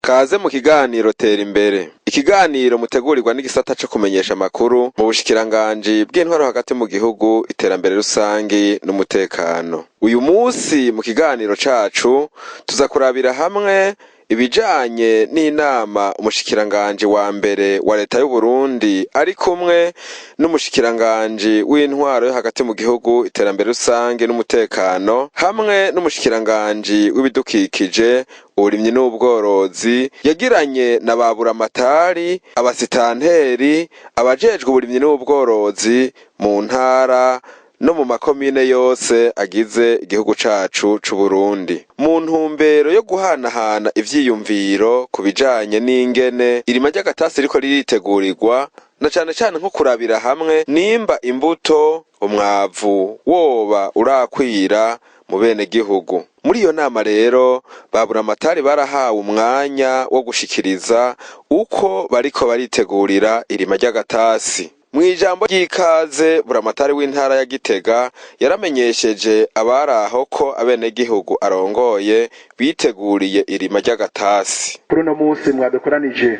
Kaze mu kiganiro Tera Imbere, ikiganiro mutegurirwa n'igisata co kumenyesha amakuru mu bushikiranganji bw'intwaro hagati mu gihugu, iterambere rusangi n'umutekano. Uyu musi mu kiganiro cacu tuza kurabira hamwe ibijanye n'inama umushikiranganji wa mbere wa leta y'Uburundi ari kumwe n'umushikiranganji w'intwaro yo hagati mu gihugu, iterambere rusange n'umutekano, hamwe n'umushikiranganji w'ibidukikije, uburimyi n'ubworozi yagiranye na ba buramatari, abasitanteri, abajejwe uburimyi n'ubworozi mu ntara no mu makomine yose agize igihugu cacu c'Uburundi, mu ntumbero yo guhanahana ivyiyumviro ku bijanye n'ingene irima ry'agatasi riko riritegurirwa, na cane cane nko kurabira hamwe nimba imbuto, umwavu woba urakwira mu bene gihugu. Muri iyo nama rero, ba buramatari barahawe umwanya wo gushikiriza uko bariko baritegurira irima ry'agatasi. Mw'ijambo ry'ikaze, buramatari w'intara ya Gitega yaramenyesheje abari aho ko abenegihugu arongoye biteguriye irima ry'agatasi. Kuri uno munsi mwadukoranije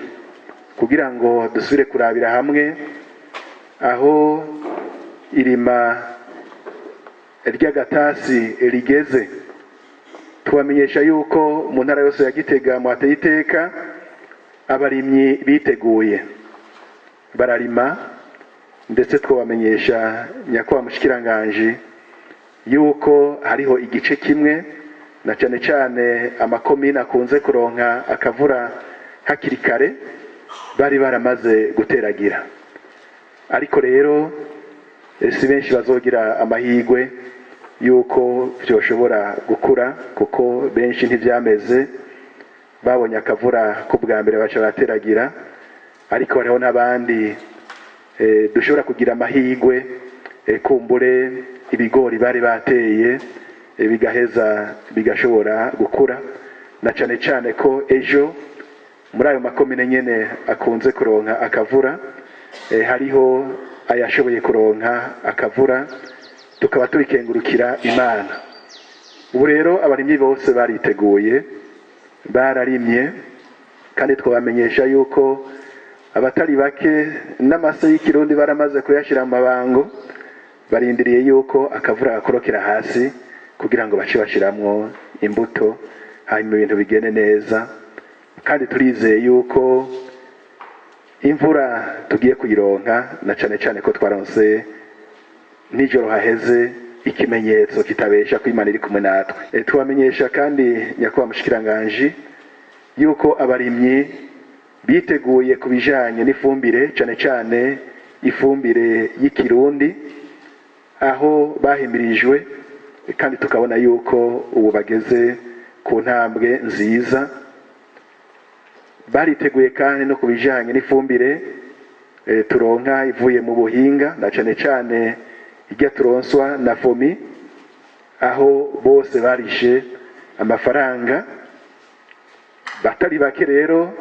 kugira ngo dusubire kurabira hamwe aho irima ry'agatasi rigeze, tubamenyesha yuko mu ntara yose ya Gitega mwateye iteka, abarimyi biteguye bararima. Ndetse twabamenyesha, nyakubahwa mushikiranganji, yuko hariho igice kimwe, na cane cane amakomine akunze kuronka akavura hakiri kare, bari baramaze guteragira. Ariko rero si benshi bazogira amahirwe yuko vyoshobora gukura, kuko benshi ntivyameze, babonye akavura k'ubwa mbere baca barateragira. Ariko hariho n'abandi dushobora kugira amahirwe, kumbure ibigori bari bateye bigaheza bigashobora gukura, na cane cane ko ejo muri ayo makomine nyene akunze kuronka akavura, hariho ayashoboye kuronka akavura, tukaba tubikengurukira Imana. Ubu rero abarimyi bose bariteguye, bararimye, kandi twabamenyesha yuko abatari bake n'amase y'ikirundi baramaze kuyashira mu mabango, barindiriye yuko akavura gakorokera hasi kugira ngo bace bashiramwo imbuto, hanyuma ibintu bigende neza. Kandi turizeye yuko imvura tugiye kuyironka, na cane cane ko twaronse nijoro haheze ikimenyetso kitabesha ko Imana iri kumwe natwe. Tubamenyesha kandi, nyakubahwa mushikiranganji, yuko abarimyi biteguye ku bijanye n'ifumbire, cane cane ifumbire y'ikirundi, aho bahimirijwe, kandi tukabona yuko ubu bageze ku ntambwe nziza. Bariteguye kandi no ku bijanye n'ifumbire turonka ivuye mu buhinga, na cane cane irya turonswa na FOMI, aho bose barishe amafaranga. Batari bake rero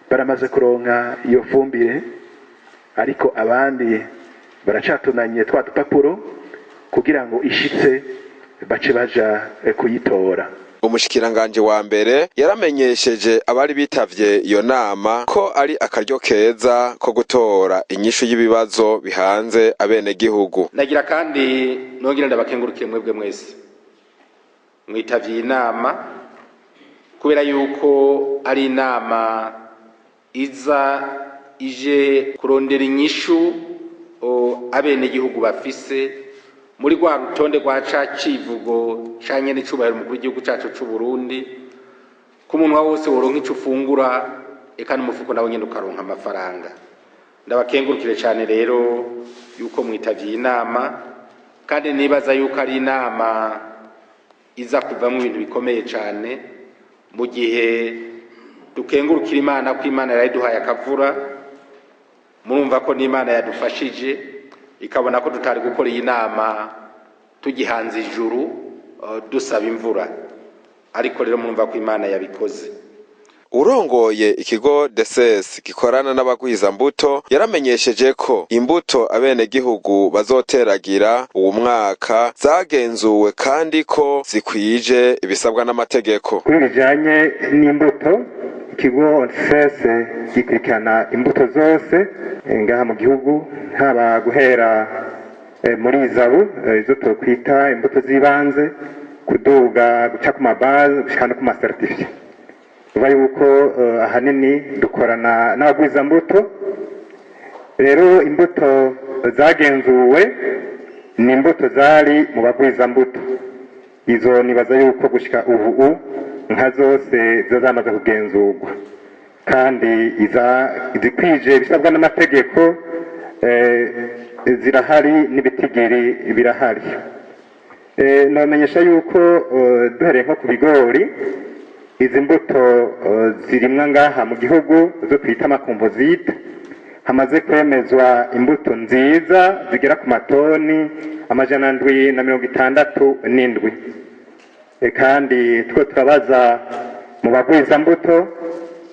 baramaze kuronka iyo fumbire, ariko abandi baracatunanye twa dupapuro kugira ngo ishitse bace baja kuyitora. Umushikiranganji wa mbere yaramenyesheje abari bitavye iyo nama ko ari akaryo keza ko gutora inyishu y'ibibazo bihanze abenegihugu. Nagira kandi nongere ndabakengurukire mwebwe mwese mwitavye iyi nama, kubera yuko ari inama iza ije kurondera inyishu abenegihugu bafise muri rwa rutonde rwa ca civugo ca nyene icubahiro umukuru w'igihugu cacu c'Uburundi, ko umunwa wose woronka ico ufungura, eka n'umufuko nawe nyene ukaronka amafaranga. Ndabakengurukire cane rero yuko mwitavye iyi nama, kandi nibaza yuko ari inama iza kuvamwo ibintu bikomeye cane, mu gihe dukengurukira Imana ko Imana yarayiduhaye akavura. Murumva ko n'Imana yadufashije ikabona ko tutari gukora iyi nama tugihanze ijuru dusaba imvura, ariko rero murumva ko Imana yabikoze. Urongoye ikigo DSS gikorana n'abagwiza mbuto yaramenyesheje ko imbuto abenegihugu bazoteragira uwu mwaka zagenzuwe kandi ko zikwije ibisabwa n'amategeko. Kuri bijanye n'imbuto, ikigo DSS gikurikirana imbuto zose ngaha mu gihugu, haba guhera muri izabu izo twokwita imbuto z'ibanze, kuduga guca ku mabaze gushika no ku masertifiye. Bivuga yuko ahanini dukorana n'abagwizambuto. Rero imbuto zagenzuwe ni imbuto zari mu bagwizambuto, izo nibaza yuko gushika ubu nka zose ziba zamaze kugenzurwa kandi izikwije ibisabwa n'amategeko zirahari n'ibitigiri birahari. Namenyesha yuko duhereye nko ku bigori, izi mbuto zirimwa ngaha mu gihugu zo twita amakomposite, hamaze kwemezwa imbuto nziza zigera ku matoni 767. Kandi two turabaza mu bagwizambuto,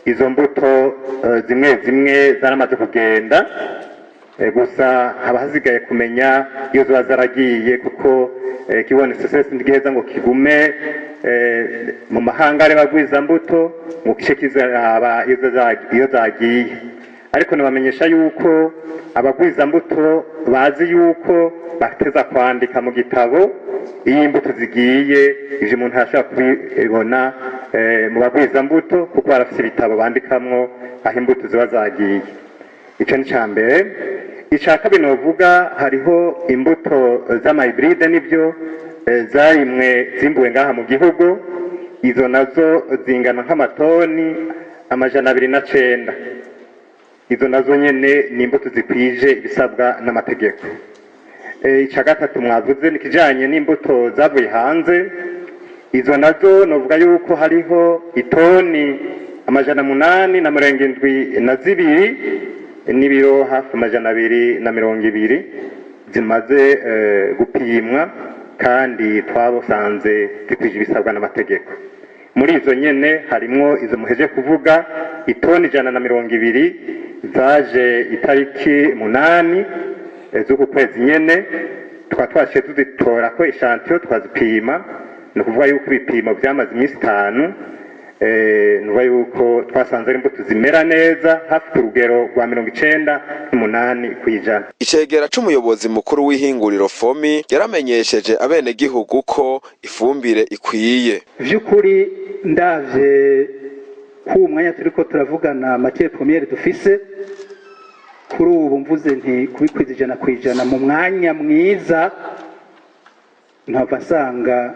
izo mbuto zimwe zimwe zaramaze kugenda, gusa haba hasigaye kumenya iyo ziba zaragiye, kuko kibone sesesi ntigiheza ngo kigume mu mahanga ari bagwizambuto ngo kice kizaraba iyo zagiye. Ariko nabamenyesha yuko abagwizambuto bazi yuko bateza kwandika mu gitabo iyo imbuto zigiye. Ivyo umuntu arashobora kubibona mu bagwizambuto kuko barafise ibitabo bandikamwo aho imbuto ziba zagiye. Ico ni ica mbere. Ica kabiri novuga, hariho imbuto z'amahibride nivyo zarimwe zimbuwe ngaha mu gihugu, izo nazo zingana nk'amatoni 209. Izo nazo nyene ni imbuto zikwije ibisabwa n'amategeko. Ica gatatu mwavuze ni kijanye n'imbuto zavuye hanze. Izo nazo novuga yuko hariho itoni 872 n'ibiro hafi 220 zimaze gupimwa kandi twabosanze zikwije ibisabwa n'amategeko. Muri izo nyene harimwo izo muheje kuvuga, itoni 120 zaje itariki 8 z'uku kwezi nyene, twashiye tuzitora ko ishantiyo twazipima. Ni ukuvuga yuko ibipimo byamaze iminsi 5. Ni ukuvuga yuko twasanze ari imbuto zimera neza hafi ku rugero rwa 98%. Icegera c'umuyobozi mukuru w'ihinguriro FOMI yaramenyesheje abenegihugu ko ifumbire ikwiye. Vy'ukuri ndavye ko uwo mwanya turiko turavugana matière première dufise kuri ubu, mvuze nti kubikwiza 100% mu mwanya mwiza, ntava nsanga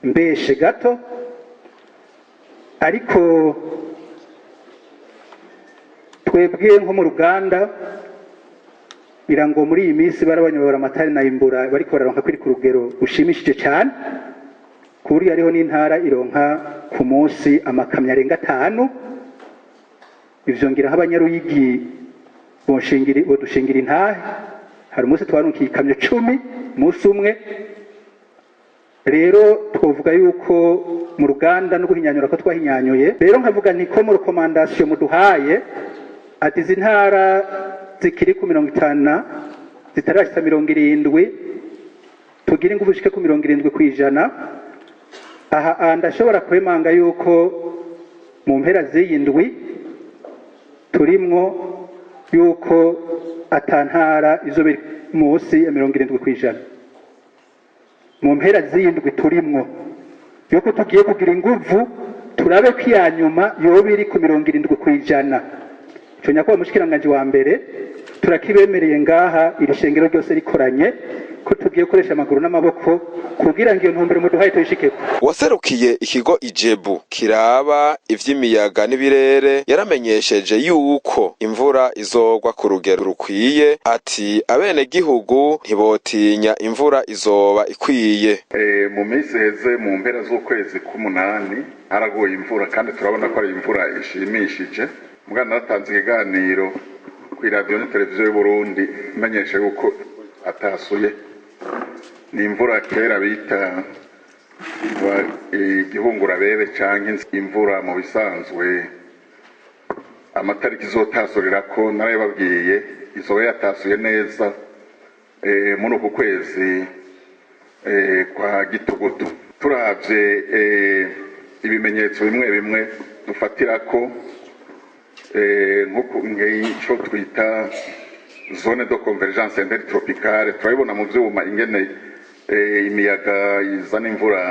mbeshe gato, ariko twebwe nko mu ruganda ngira ngo muri iyi minsi barabanyobora amatari na imbura bariko bararonka kuri ku rugero rushimishije cyane, ku buryo hariho n'intara ironka ku munsi amakamyo arenga 5. Ivyo ngira nk'abanyaruyigi bodushingira intahe. Hari umunsi twarunkiye ikamyo 10 umunsi umwe. Rero twovuga yuko mu ruganda no guhinyanyura ko twahinyanyuye. Rero nkavuga nti ko mu recommandation muduhaye ati izi ntara zikiri ku 50 zitarashitsa 70, tugire ingufu zishike ku 70%. Aha ndashobora kwemanga yuko mu mpera z'iyi ndwi turimwo yuko atantara izo biri munsi ya 70% mu mpera z'iyi ndwi turimwo, yuko tugiye kugira inguvu turabe ko iya nyuma yoba iri ku 70%. Ico nyakubahwa mushikiranganji wa mbere turakibemereye ngaha iri shengero ryose rikoranye ko tugiye gukoresha amaguru n'amaboko kugira ngo iyo ntumbero muduhaye tuyishikeko. Waserukiye ikigo Ijebu kiraba ivy'imiyaga n'ibirere yaramenyesheje yuko imvura izogwa ku rugero rukwiye, ati abenegihugu ntibotinya imvura izoba ikwiye. Mu minsi iheze mu mpera z'ukwezi k'umunani haraguye imvura kandi turabona ko ari imvura ishimishije. Mugana natanze ikiganiro Ku iradiyo na televiziyo y'Uburundi menyesha yuko atasuye. Ni imvura kera bita igihungurabebe canke imvura mu bisanzwe. Amatariki izotasurira ko narayababwiye, izoba yatasuye neza muri uku kwezi kwa gitugutu. Turavye ibimenyetso bimwe bimwe dufatira ko nk'ico twita zone de convergence intertropicale, turabibona mu vyuma ingene imiyaga izana imvura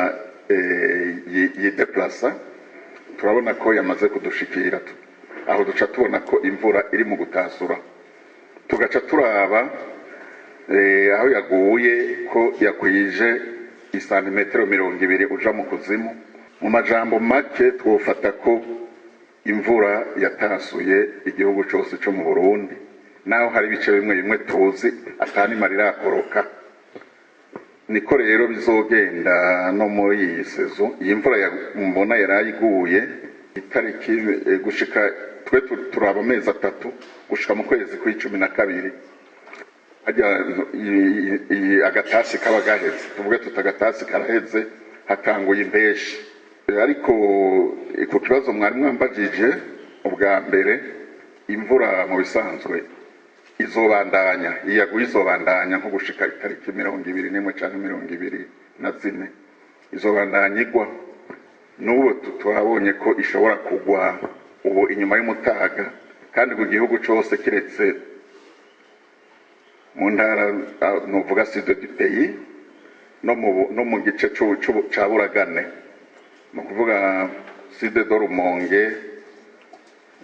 yideplasa. Turabona ko yamaze kudushikira. Aho duca tubona ko imvura iri mu gutasura, tugaca turaba aho yaguye ko yakwije isantimetero 20 uja mu kuzimu. Mu majambo make, twofata ko imvura yatasuye igihugu cose co mu Burundi, naho hari ibice bimwe bimwe tuzi atanima rirakoroka. Niko rero bizogenda no muri iyi saison. Iyi mvura mbona yarayiguye itariki gushika, twe turaba amezi 3, gushika mu kwezi kw'12 harya agatasi kaba gaheze. Tuvuge tuti agatasi karaheze, hatanguye impeshi. Ariko ku kibazo mwari mwambajije ubwa mbere, imvura mu bisanzwe izobandanya, iyaguye izobandanya nko gushika itariki 21 canke 24, izobandanya igwa. N'ubu twabonye ko ishobora kugwa ubu inyuma y'umutaga, kandi ku gihugu cose kiretse mu ntara nuvuga sud du pays no mu gice ca Buragane, ni ukuvuga sud de Rumonge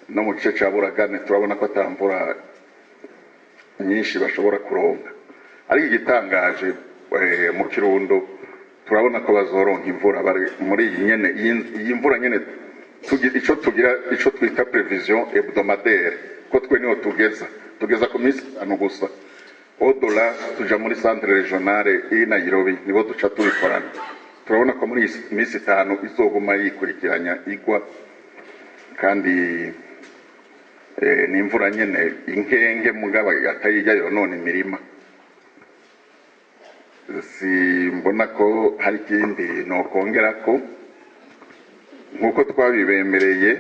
no mu gice ca Buragane, turabona ko ata mvura nyinshi bashobora kuronka. Ariko igitangaje, mu Kirundo turabona ko bazoronka imvura. Bari muri iyi nyene, iyi mvura nyene ico tugira, ico twita prévision hebdomadaire, ko twe niho tugeza ku minsi 5 gusa. Au-delà tuja muri centre régionale iri Nairobi, nibo duca tubikorana. Turabona ko muri iyi minsi 5 izoguma yikurikiranya igwa, kandi ni imvura nyene inkenge, mugabo atayijya yonona imirima. Simbona ko hari ikindi nokongera ko nk'uko twabibemereye.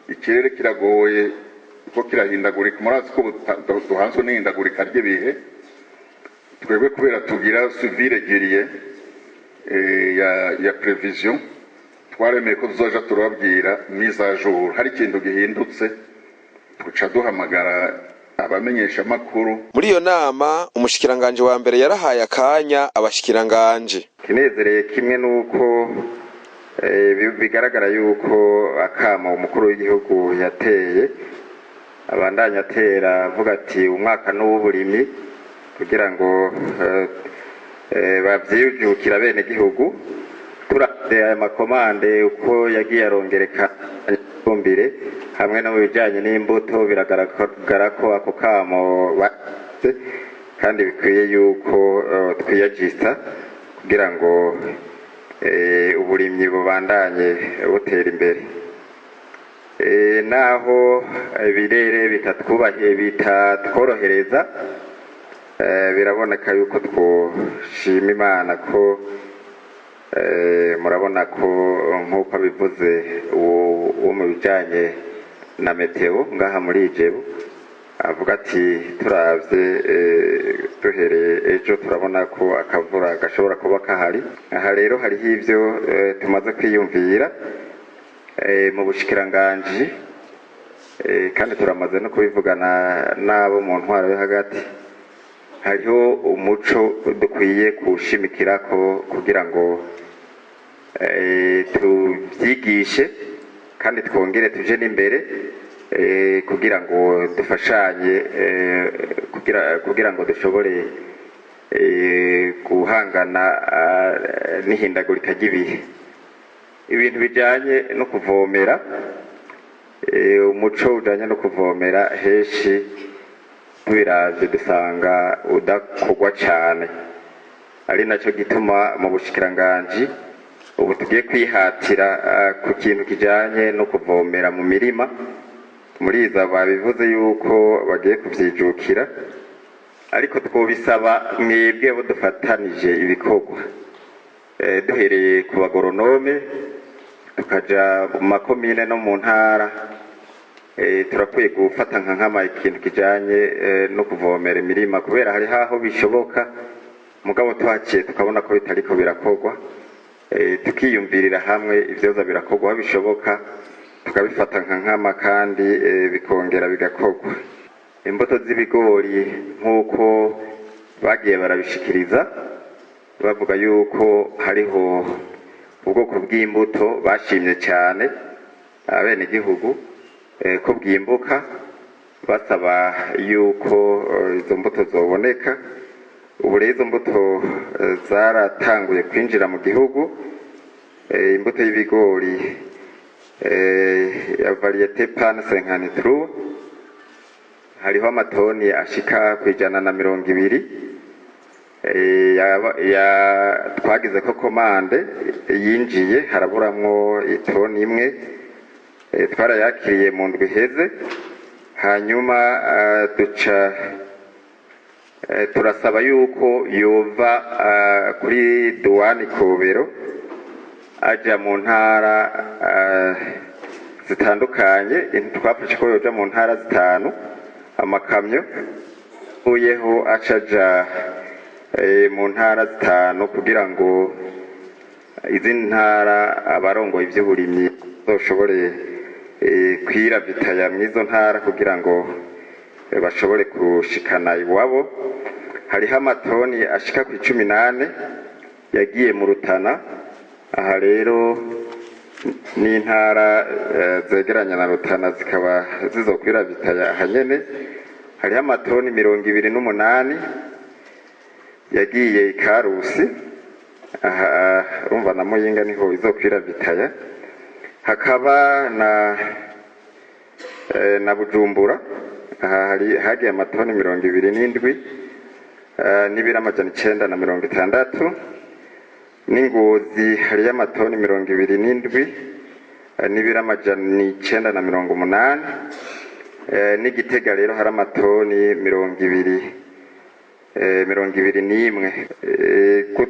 Ikirere kiragoye kuko kirahindagurika. Murazi ko ubu duhanzwe n'ihindagurika ry'ibihe. Twebwe kubera tugira suivi régulier ya prévision, twaremeye ko tuzoja turababwira mise à jour. Hari ikintu gihindutse, tuca duhamagara abamenyesha amakuru. Muri iyo nama, umushikiranganje wa mbere yarahaye akanya abashikiranganje. Kinezereye kimwe nuko bigaragara yuko akamo umukuru w'igihugu yateye abandanya atera, avuga ati umwaka n'uw'uburimyi, kugira ngo bavyijukira bene gihugu. Turavye aya ma commandes uko yagiye arongereka ifumbire hamwe no mu bijanye n'imbuto, biragaragara ko ako kamo baze kandi bikwiye yuko twiyajista kugira ngo uburimyi bubandanye butera imbere. Naho ibirere bitatwubahiye, bitatworohereza, biraboneka yuko twoshima Imana ko murabona ko nk'uko abivuze uwo mu bijanye na météo ngaha muri Ijebu, avuga ati turavye duhereye ejo, turabona ko akavura gashobora kuba kahari. Aha rero hariho ivyo tumaze kwiyumvira mu bushikiranganji, kandi turamaze no kubivugana n'abo mu ntwaro yo hagati. Hariho umuco dukwiye kuwushimikirako kugira ngo tubyigishe kandi twongere tuje n'imbere kugira ngo dufashanye kugira ngo dushobore guhangana n'ihindagurika ry'ibihe. Ibintu bijanye no kuvomera, umuco ujanye no kuvomera, henshi tubiravye dusanga udakorwa cane, ari naco gituma mu bushikiranganji ubu tugiye kwihatira ku kintu kijanye no kuvomera mu mirima. Muri iza babivuze yuko bagiye kuvyijukira, ariko twobisaba mwebwe abo dufatanije ibikorwa, duhereye ku bagoronome tukaja mu makomine no mu ntara, turakwiye gufata nka nkama ikintu kijanye no kuvomera imirima, kubera hari haho bishoboka, mugabo tuhaciye tukabona ko bitariko birakorwa, tukiyumvirira hamwe ivyoza birakorwa aho bishoboka, tukabifata nka nkama kandi bikongera bigakorwa. Imbuto z'ibigori, nk'uko bagiye barabishikiriza, bavuga yuko hariho ubwoko bw'imbuto bashimye cyane abenegihugu ko bwimbuka, basaba yuko izo mbuto zoboneka. Ubu rero izo mbuto zaratanguye kwinjira mu gihugu. Imbuto y'ibigori ya variété PAN 53, hariho amatoni ashika ku 120 twagize ko commande yinjiye, haraburamwo itoni imwe. Twarayakiriye mu ndwi iheze, hanyuma duca turasaba yuko yova kuri douane Kobero aja mu ntara zitandukanye. Twafashe ko yoja mu ntara zitanu, amakamyo uyeho acaja mu ntara zitanu, kugira ngo izindi ntara abarongoye ivy'uburimyi bazoshobore kwiravitaya mw'izo ntara, kugira ngo bashobore gushikana iwabo. Hariho amatoni ashika ku 14 yagiye mu Rutana. Aha rero n'intara zegeranya na Rutana zikaba zizokwiravitaya aha nyene. Hariho amatoni 28 yagiye Ikarusi, aha urumva na Muyinga niho izokwiravitaya, hakaba na Bujumbura. Aha hari hagiye amatoni 27 n'ibiro 960. N'Ingozi hariyo amatoni 27 n'ibiro 980. N'Igitega rero hari amatoni 21.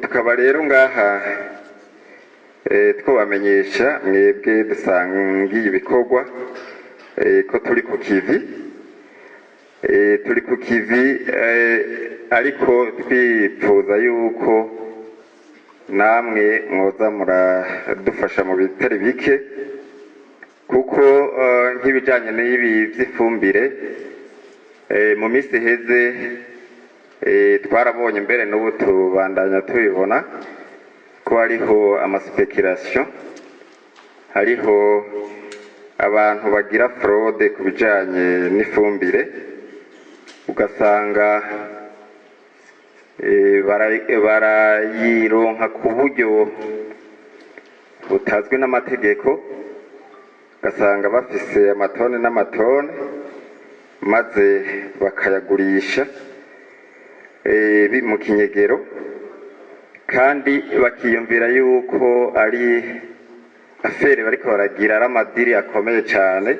Tukaba rero ngaha twobamenyesha mwebwe dusangiye ibikorwa ko turi ku kivi, turi ku kivi, ariko twipfuza yuko namwe mwoza muradufasha mu bitari bike, kuko nk'ibijanye n'ibi vy'ifumbire, mu minsi iheze twarabonye, mbere n'ubu tubandanya tubibona, ko hariho ama spéculation, hariho abantu bagira fraude ku bijanye n'ifumbire, ugasanga barayironka ku buryo butazwi n'amategeko, ugasanga bafise amatone n'amatone, maze bakayagurisha mu kinyegero, kandi bakiyumvira yuko ari affaire bariko baragira, ari ama deal akomeye cane.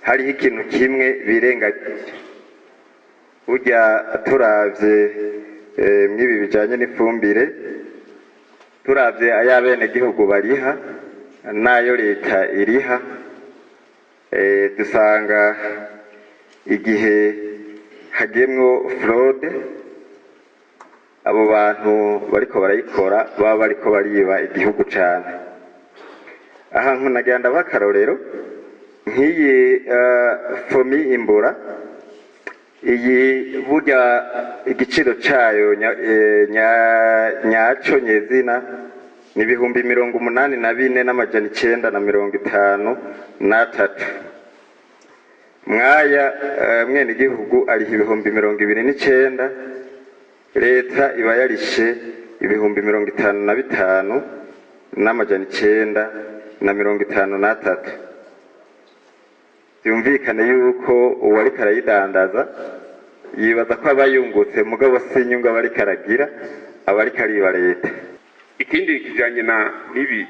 Hariho ikintu kimwe birengagije: burya turavye mw'ibi bijanye n'ifumbire, turavye ay'abenegihugu bariha n'ayo leta iriha, dusanga igihe hagiyemwo fraude, abo bantu bariko barayikora baba bariko bariba igihugu cane. Aha nkunagira ndabaha akarorero nk'iyi FOMI Imbura. Iyi burya igiciro cayo nyaco nyezina ni 84,953. Mwaya mwene igihugu ariha 29,000, leta iba yarishe 55,953. Byumvikane yuko uwariko arayidandaza yibaza ko aba yungutse, mugabo si inyungu aba ariko aragira, aba ariko ariba leta. Ikindi kijanye na n'ibi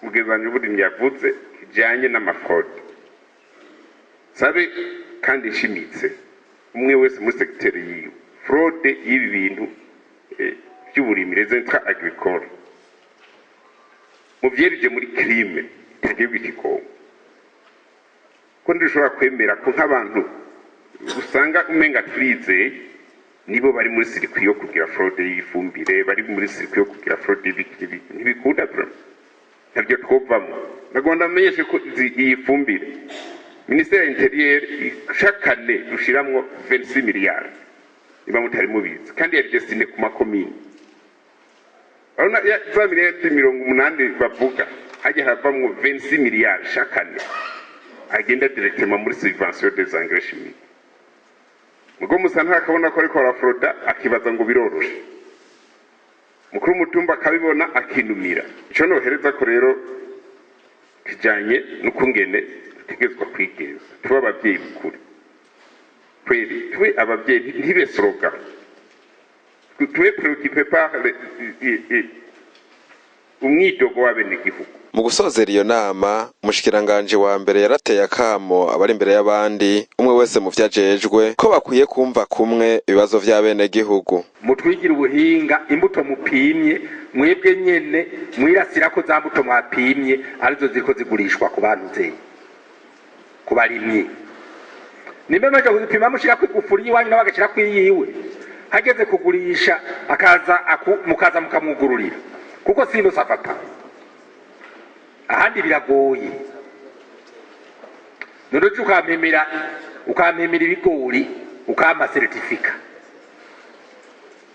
mugezanyo uburimyi yavuze kijanye n'ama fraude. Sabe kandi nshimitse umwe wese muri secteur yiwe, fraude y'ibi bintu by'uburimyi, les intrants agricoles, muvyerije muri crime itagirwa ikigongo, ko ntidushobora kwemera ko nk'abantu usanga umenga turizeye nibo bari muri circuit yo kugira fraude y'ifumbire, bari muri circuit yo kugira fraude y'ibiki n'ibiki. Ntibikunda vraiment, ntabyo twovamo. Nagomba ndamenyeshe ko iyi fumbire, ministère ya intérieur, chaque année dushiramwo 26 miliyari, niba mutari mubizi, kandi yari destiné ku makomine. Urabona za miliyari 80 bavuga, hajya haravamwo 26 miliyari chaque année agenda directement muri subvention des engrais chimiques. Mugo musa ntakabona ko ariko arafroda, akibaza ngo biroroshe. Mukuru w'umutumba akabibona akinumira. Ico nohereza ko rero kijanye n'ukungene dutegerezwa kwigenza, tube abavyeyi bukuri kweri, tube abavyeyi, ntibe slogan, tube préoccupé par umwidogo w'abenegihugu. Mu gusozera iyo nama, umushikiranganji wa mbere yarateye akamo abari imbere y'abandi, umwe wese mu vyo ajejwe, ko bakwiye kumva kumwe ibibazo vy'abenegihugu. Mutwigire ubuhinga, imbuto mupimye mwebwe nyene mwirasira ko za mbuto mwapimye arizo ziriko zigurishwa ku bantu ze, ku barimyi. Nimba maze kuzipima, mushirako igufuri y'iwanyu, nawe agashirako iyiwe, hageze kugurisha akaza mukaza mukamwugururira, kuko sinon ça va pas. Ahandi biragoye. None uje ukampimira ibigori, ukampa certificat.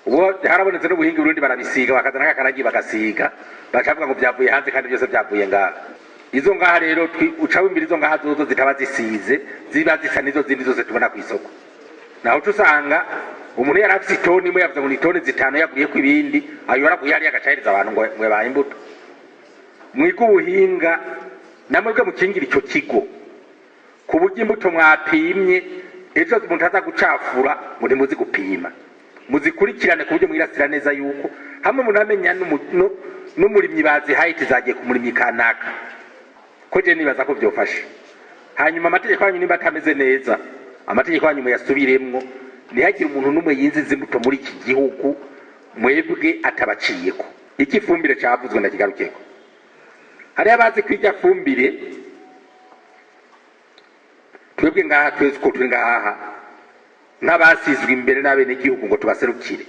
Ubu harabonetse n'ubuhinga, Burundi barabisiga, bakazana kakarangi bagasiga, bacavuga ngo byavuye hanze kandi byose byavuye ngaha. Izo ngaha rero uca wimbira izo ngaha zozo zitaba zisize, ziba zisa n'izo zindi zose tubona ku isoko. Naho uca usanga umuntu yari afise itoni imwe, yavuze ngo ni itoni 5 yaguriyeko ibindi, ayo yaraguye hariya agacahereza abantu ngo mwe baye imbuto. Mwige ubuhinga namwebwe mukingira ico kigo, ku buryo imbuto mwapimye ejo umuntu aza gucafura ngo ntimuzi gupima. Muzikurikirane ku buryo mwirasira neza yuko hamwe munamenya n'umurimyi bazihaye iti zagiye ku murimyi kanaka. Ko je nibaza ko vyofasha. Hanyuma amategeko yanyu nimba atameze neza, amategeko yanyu muyasubiremwo, ntihagire umuntu n'umwe yinziza imbuto muri iki gihugu mwebwe atabaciyeko. Iki ifumbire cavuzwe ndakigarukeko. Hariho abazi ko irya fumbire twebwe ngaha twese uko turi ngaha nk'abasizwe imbere n'abenegihugu ngo tubaserukire,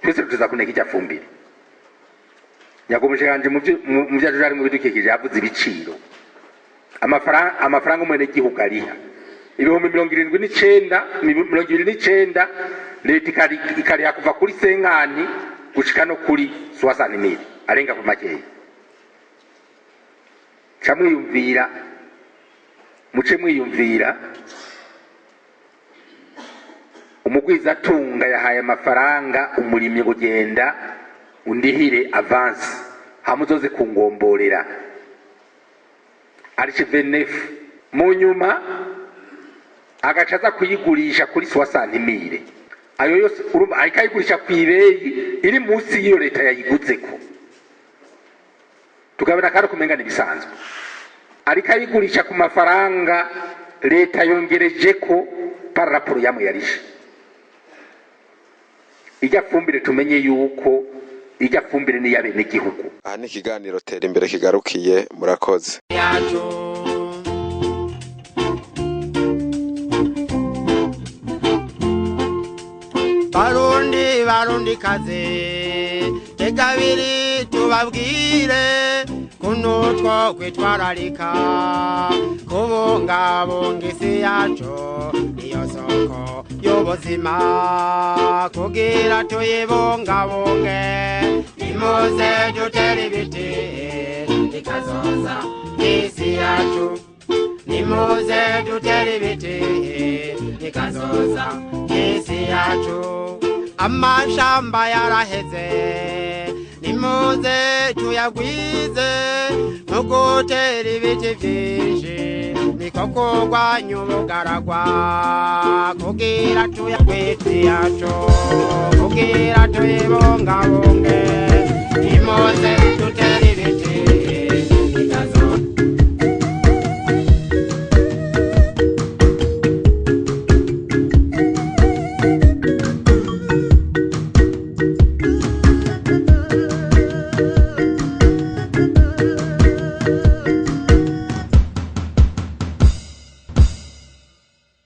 twese tuza kuneka irya fumbire. Nyagomushikanje mu vyacu ari mu bidukikije yavuze ibiciro, amafaranga umwenegihugu ariha 79,000, 29, leta ikariha kuva kuri cinquante gushika no kuri 60 000, arenga ku makeya. Ca mwiyumvira, muce mwiyumvira umugwizatunga yahaye amafaranga umurimyi ngo genda undihire avance, hamwe uzoze kungomborera arishe 29, mu nyuma agaca aza kuyigurisha kuri 60 000. Ayo yose urumva ariko ayigurisha ku ibeyi iri munsi y'iyo leta yayiguzeko. Tukabona kandi kumenga n'ibisanzwe, ariko ayigurisha ku mafaranga leta yongereje ko par rapport yamwe yarishe. Ijya fumbire, tumenye yuko ijya fumbire ni iy'abenegihugu. Aha ni ikiganiro Tera Imbere kigarukiye. Murakoze. Yacu. Barundi, Barundi kazi, tega abiri tubabwire kuno two kwitwararika kubungabunga isi yacu, niyo soko y'ubuzima. Kugira tuyibungabunge, nimuze dutere ibiti, ikazoza isi yacu. Nimuze dutere ibiti, ikazoza isi yacu. Amashamba yaraheze, nimuze tuyagwize mu gutera ibiti vyinshi, niko kurwanya ubugaragwa, kugira tuyagwize yacu, kugira tuyibungabunge, nimuze dutere ibiti.